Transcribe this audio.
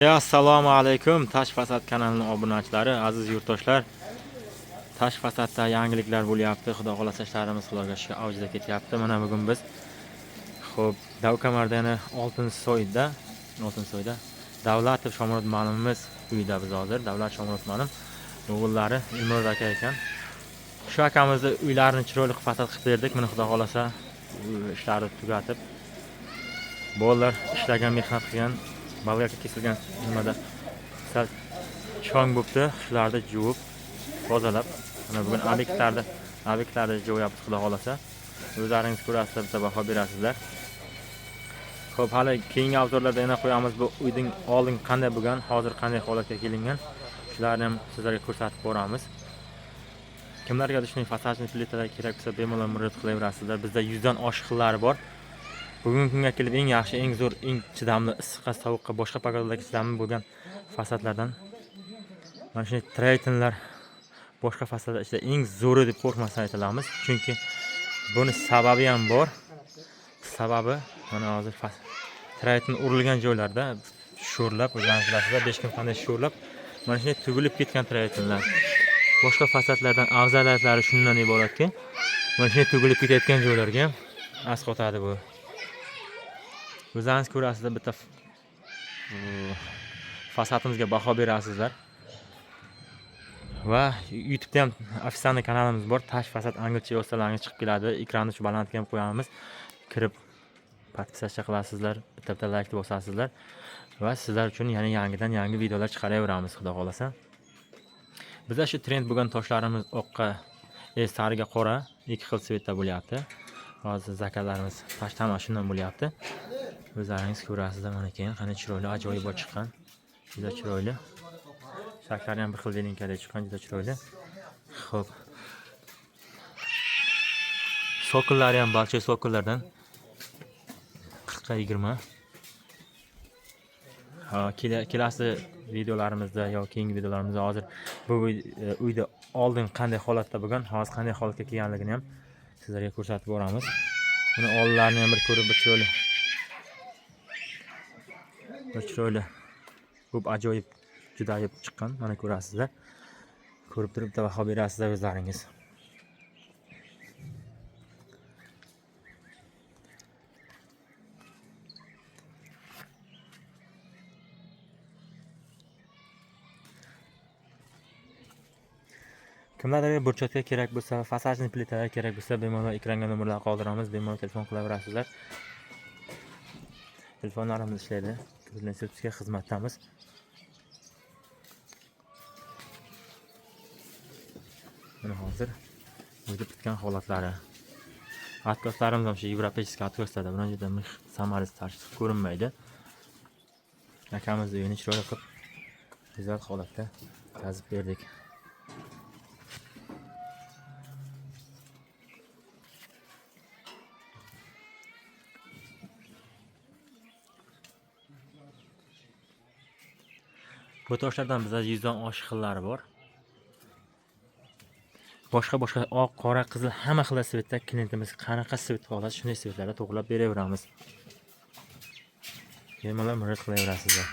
Assalomu alaykum Tash Fasad kanalining obunachilari, aziz yurtdoshlar. Tash Fasadda yangiliklar bo'lyapti. Xudo xolasa ishlarimiz Xudoga shukr avjida ketyapti. Mana bugun biz xo'p, Davkamarda yana Oltinsoyda Davlatov Shomurod ma'lumimiz uyida biz hozir. Davlat Shomurod ma'lum o'g'illari Ilmurod aka ekan. Shu akamizni uylarini chiroyli qilib fasad qilib berdik. Mana Xudo xolasa ishlari tugatib bolalar ishlagan, mehnat qilgan, bolgarka kesilgan nimada sal chong bo'libdi, shularni yuvib, tozalab, mana bugun obyektlarni juvyapmiz Xudo xolasa. O'zlaringiz ko'rasizlar, bitta baho berasizlar. Xo'p, hali keyingi obzorlarda yana qo'yamiz bu uyning oldin qanday bo'lgan, hozir qanday holatga kelingan, shularni ham sizlarga ko'rsatib boramiz. Kimlarga shunday fasajli plitalar kerak bo'lsa, bemalol murojaat qilaverasizlar. Bizda 100 dan oshiq xillari bor. Bugungi kunga kelib eng yaxshi, eng zo'r, eng chidamli, issiqqa, sovuqqa, boshqa pogodalarga chidamli bo'lgan fasadlardan mana shunday Tritonlar boshqa fasadlar ichida eng zo'ri deb qo'rqmasdan ayta olamiz. Chunki buni sababi ham bor. Sababi mana hozir Triton urilgan joylarda sho'rlab, o'zingiz bilasizlar, 5 kun qanday sho'rlab, mana shunday tugilib ketgan Tritonlar. Boshqa fasadlardan afzaliyatlari shundan iboratki, mana shunday tugilib ketayotgan joylarga ham asqotadi bu. O'zingiz ko'rasizlar, bitta fasadimizga baho berasizlar. Va YouTube'da ham официальный kanalimiz bor. Tash Fasad anglicha yozsalaringiz chiqib keladi. Ekranni shu balandga ham qo'yamiz. Kirib подписаться qilasizlar, bitta-bitta like bosasizlar va sizlar uchun yana yangidan yangi videolar chiqaraveramiz Xudo xolasa. Bizda shu trend bo'lgan toshlarimiz oqqa, sariga qora ikki xil svetda bo'lyapti. Hozir zakallarimiz tosh hamma shundan bo'lyapti. O'zlaringiz ko'rasizlar, mana keyin qanday chiroyli, ajoyib bo'lib chiqqan. Juda chiroyli. Shakllari ham bir xil delinkada chiqqan, juda chiroyli. Xo'p. Sokollari ham barcha sokollardan 40 ga 20. Ha, kelasi videolarimizda yo keyingi videolarimizda hozir bu uyda oldin qanday holatda bo'lgan, hozir qanday holatga kelganligini ham sizlarga ko'rsatib boramiz. Buni oldlarini ham bir ko'rib, bir chiroyli. Bir chiroyli. Ko'p ajoyib, juda ajoyib chiqqan. Mana ko'rasizlar. Ko'rib turib bitta baho berasizlar o'zlaringiz. Kimlarga burchakka kerak bo'lsa, fasajli plitalar kerak bo'lsa, bemalol ekranga nomerlar qoldiramiz, bemalol telefon qilaverasizlar. Telefonlarimiz ishlaydi. Kruglosutskiy xizmatdamiz. Mana hozir uyda bitgan holatlari. Atkoslarimiz ham shu yevropeyskiy atkoslarda, bilan juda mix samaris tartib ko'rinmaydi. Akamiz uyini chiroyli qilib, go'zal holatda yozib berdik. Bu toshlardan bizda 100 dan oshiq xillari bor. Boshqa oq, qora, qizil hamma xil svetda klientimiz qanaqa svet xohlasa shunday svetlarda to'g'rilab beraveramiz. Bemalol murojaat qilaverasizlar.